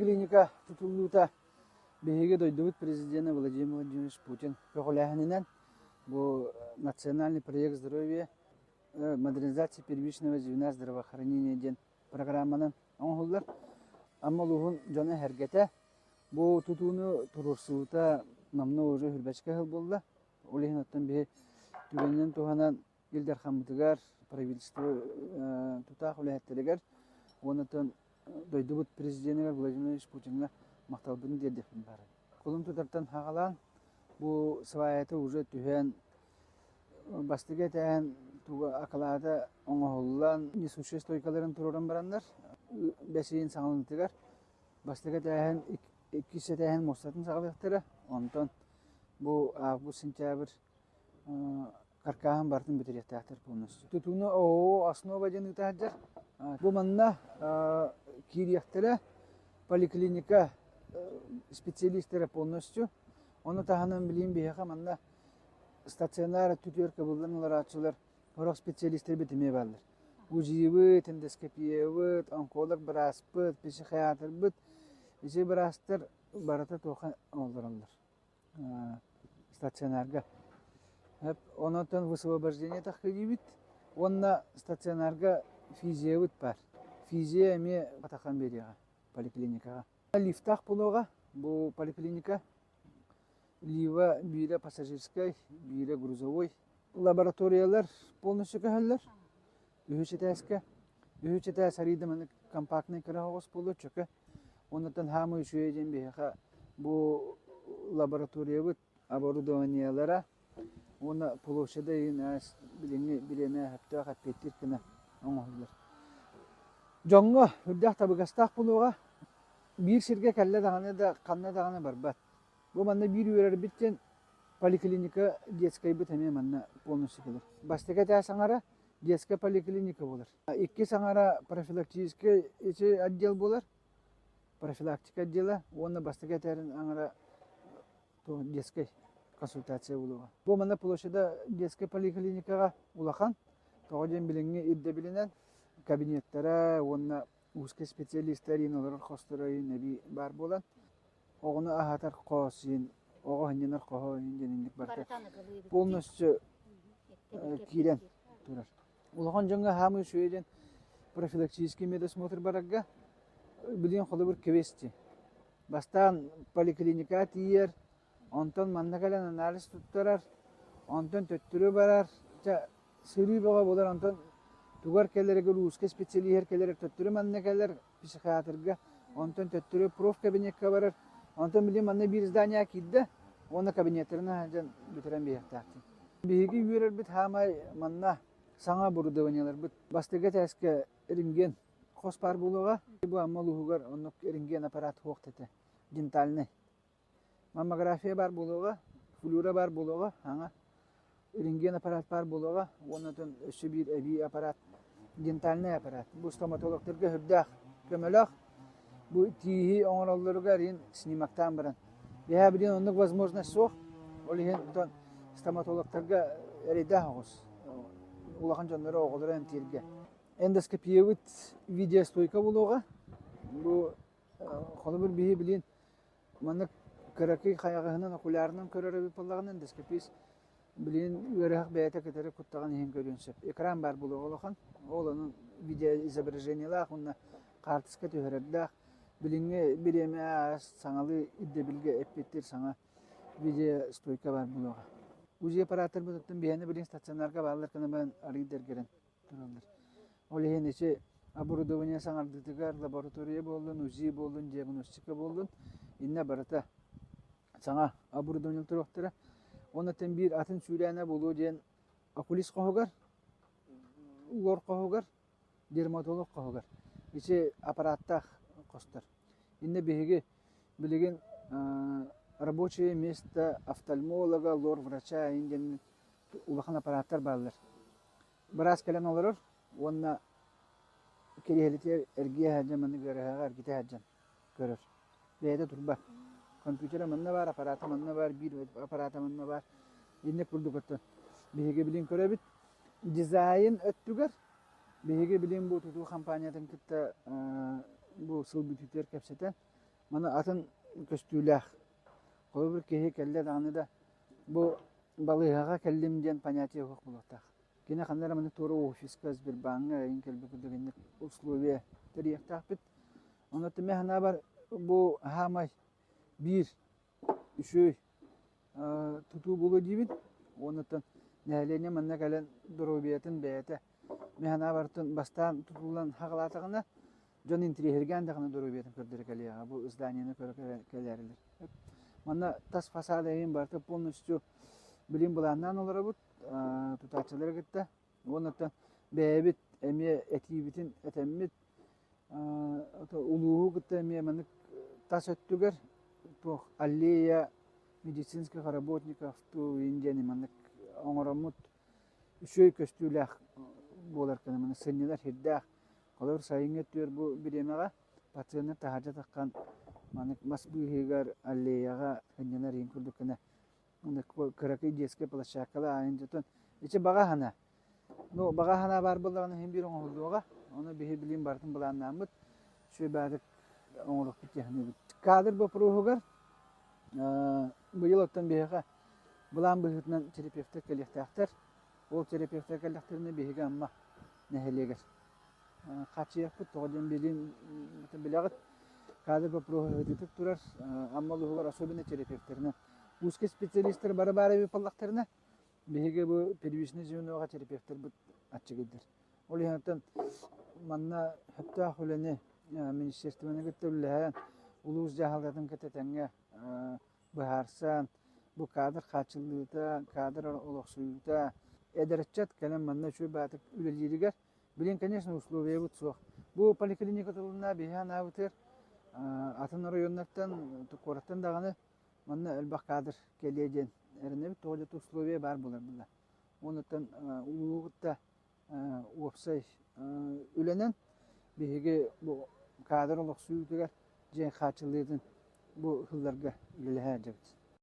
поликлиника тутуллуута биһиги дойдубут президенэ Владимир Владимирович Путин көҕүлээһининэн бу национальный проект здоровья модернизация первичного звена здравоохранения диэн программанан оҥоһуллар. Амма улууһун дьоно-сэргэтэ бу тутууну туруорсуута номнуо уже үрбэчкэ сыл буолла. Ол иһин оттон биһи түгэнинэн туһанан Ил Дархаммытыгар, правительство тутаах үлэһиттэригэр уонна дойдубут президенигэр Владимир Владимирович Путиҥҥа махталбын тиэрдиэхпин баҕарабын. Кулун тутартан саҕалаан бу сваята уже түһэн бастакы этээһин туга акылаата оҥоһуллан несущие стойкаларын туруоран бараннар бэс ыйын саҥалыытыгар бастакы этээһин иккис этээһин муостатын саҕалыахтара онтон бу август сентябрь каркааһын барытын бүтэриэхтээхтэр полностью. Тутууну ООО «Основа» диэн ыыта сылдьар. Бу манна киириэхтэрэ поликлиника специалистара полностью. Ону таһынан билигин биһиэхэ манна стационар өттүтүгэр кыбыллан олорооччулар сорох специалистэрбит эмиэ бааллар. УЗИбыт, эндоскопиябыт, онколог бырааспыт, психиатрбыт, ити быраастар барыта туохха олороллор. Стационарга. Онон высвобождение таххыдиибит уонна стационарга физиябыт баар. Физия эмиэ атахан биэриэҕэ поликлиникаҕа. Лифтаах буолуоҕа бу поликлиника. Лива биирэ пассажирскай, биирэ грузовой. Лабораториялар полностью көһөллөр. Үһүс этээскэ. Үһүс этээс арыйда маннык компактнай кыра оҕус буолуо чөкө. Оннуттан хаамыы үчүгэй диэн биһиэхэ бу лабораториябыт оборудованиелара уонна площада иһин билиҥҥи бириэмэ сөптөөх эппиэттиир гына оҥоһуллар. Дьоҥҥо үрдээх табыгастаах буолуоҕа. Биир сиргэ кэллэ даҕаны да ханна даҕаны барбат. Бу манна биир үөрэрбит диэн поликлиника детскайбыт эмиэ манна полностью кэлэр. Бастакы этээс аҥара детская поликлиника буолар. Иккис аҥара профилактическай ити отдел буолар. Профилактика отдела уонна бастакы этэрин аҥара детскай консультация буолуоҕа. Бу манна площада детскай поликлиникаҕа улахан. Тоҕо диэн билиҥҥи ирдэбилинэн кабинеттара уонна узкий специалистар иин олорор хосторо иин эбии баар буолан оҕону аһатар хос иин оҕо сынньанар хоһо иин диэн инник барыта полностью киирэн турар. Улахан дьоҥҥо хаамыы үчүгэй диэн профилактический медосмотр барарга билигин холобур квести. Бастаан поликлиникаҕа тиийэр, онтон манна кэлэн анализ туттарар, онтон төттөрү барар, чэ сырыы бөҕө буолар, онтон тугар кэлэригэр ууска специалиһэр кэлэр, төттөрү манна кэлэр психиатрга, онтон төттөрү профкабинекка барар, онтон билигин манна биир здание киирдэ уонна кабинеттарын сылдьан бүтэрэн биэриэхтээхтин. Биһиги үөрэрбит хаамай манна саҥа оборудованиеларбыт бастакы этээскэ рентген хос баар буолуоҕа. Бу Амма улууһугар оннук рентген аппарат суох этэ, дентальный. Маммография баар буолуоҕа, флюра баар буолуоҕа, аҥа рентген аппарат баар буолуоҕа уонна оттон өссө биир эбии аппарат дентальнай аппарат. Бу стоматологтарга сүрдээх көмөлөөх. Бу тииһи оҥороллоругар иһин снимоктаан баран. Биһээ билигин оннук возможность суох. Ол иһин оттон стоматологтарга эрэйдээх оҕус. Улахан дьоннору оҕолору эмтииргэ. Эндоскопиябыт видеостойка буолуоҕа. Бу холобур биһи билигин Маннык кыракый хайаҕаһынан окулярынан көрөр эбит буоллаҕына эндоскопист билигин ыарыһах бэйэтэ кытары куттаҕын иһин көрүөн сөп. Экран баар буолуоҕа улахан. Ол онон видеоизображениелаах уонна хаартыска түһэрэрдээх. Билиҥҥи бириэмэ саҥалыы ирдэбилгэ эппиэттиир саҥа видеостойка баар буолуоҕа. УЗИ аппараттарбытыттан биһиэнэ билигин стационарга бааллар гынан баран арыый да эргэрэн тураллар. Ол иһин ити оборудование саҥардыытыгар лаборатория буоллун, УЗИ буоллун, диагностика буоллун, иннэ барыта саҥа оборудование туруохтара. Онон биир атын сүүрээнэ буолуо диэн окулист хоһугар, лор хоһугар, дерматолог хоһугар ити аппараттаах хостор. Иннэ биһиги билигин рабочее место офтальмолога, лор-врача диэн улахан аппараттар бааллар. Быраас кэлэн олорор уонна кириэһилэтигэр эргийэ сылдьан маннык ыарыһаҕы эргитэ сылдьан көрөр. Бэйэтэ турбат. Компьютера манна баар, аппарата манна баар, биир аппарата манна баар. Инник курдук оттон биһиги билин көрөбүт. Дизайн өттүгэр биһиги билин бу тутуу компаниятын кытта бу сыл бүтүүтүгэр кэпсэтэн. Маны атын көстүүлээх. Холобур киһи кэллэ даҕаны да бу балыыһаҕа кэллим диэн понятие суох буолуохтаах. Кини ханна эрэ маны туора офиска, Сбербааҥҥа эҥин кэлбит курдук инник условия тэрийиэхтээхпит. Онон мин санаабар бу хаамай биир үчүгэй тутуу буолуо диибин. Уонна нэһилиэнньэ манна кэлэн доруобуйатын бэйэтэ мин санаабар бастаан тутуллан хаҕалаатаҕына дьон интириэһиргээн даҕаны доруобуйатын көрдөрө кэлиэҕэ бу зданияны көрө кэлээрилэр. Манна тас фасада эйин барыта полностью билим былааннаан олоробут тутааччылары кытта уонна бэйэбит эмиэ этиибитин этэммит улууһу кытта эмиэ маннык тас өттүгэр туох аллея медицинских работников диэн маннык оҥороммут үчүгэй көстүүлээх буолар гына маннык сынньанар сирдээх. Холобур сайыҥҥы өттүгэр бу бириэмэҕэ пациеннар таһырдьа таххан маннык мас быыһыгар аллеяҕа сынньанар иһин курдук гына кыракый детскай площадкалар аайын дьотон ичи баҕа санаа. Ну баҕа санаа баар буоллаҕына иһин биир оҥоһуллуоҕа. Ону биһи билигин барытын былааннааммыт үчүгэй баҕайытык оҥоруохпут дии саныыбыт. Кадр боппуруоһугар быйыл оттон биһиэхэ былаан быһыытынан терапевтэр кэлиэхтээхтэр. Ол терапевтэр кэллэхтэринэ биһиги Амма нэһилиэгэр хааччыйыахпыт. Тоҕо диэн билигин билэҕит кадр боппуруоһа ыытытык турар. Амма улууһугар особенно терапевтэринэн узкий специалистар бары баар эбит буоллахтарына, биһиги бу первичный звеноҕа терапевтэрбит аччыгыйдар. Ол иһин манна сөптөөх үлэни министерствоны кытта үлэлэһэн, улуус дьаһалтатын кытта тэҥҥэ быһаарсан, бу кадр хааччыллыыта, кадр олохсуйуута, эдэр ыччат кэлэн манна үчүгэй баҕатык үлэлииригэр билигин, конечно, условиябыт суох. Бу поликлиника тылына биһи анаабытыгар атын оройуоннартан, куораттан даҕаны манна элбэх кадр кэлиэ диэн эрэнэбит. Тоҕо диэт условия баар буолар буолла. Онуттан улууһу кытта уопсай үлэнэн биһиги бу кадр олохсуйуутугар дьиэ хааччыллыытын бу сылларга үлэлэһэ сылдьабыт.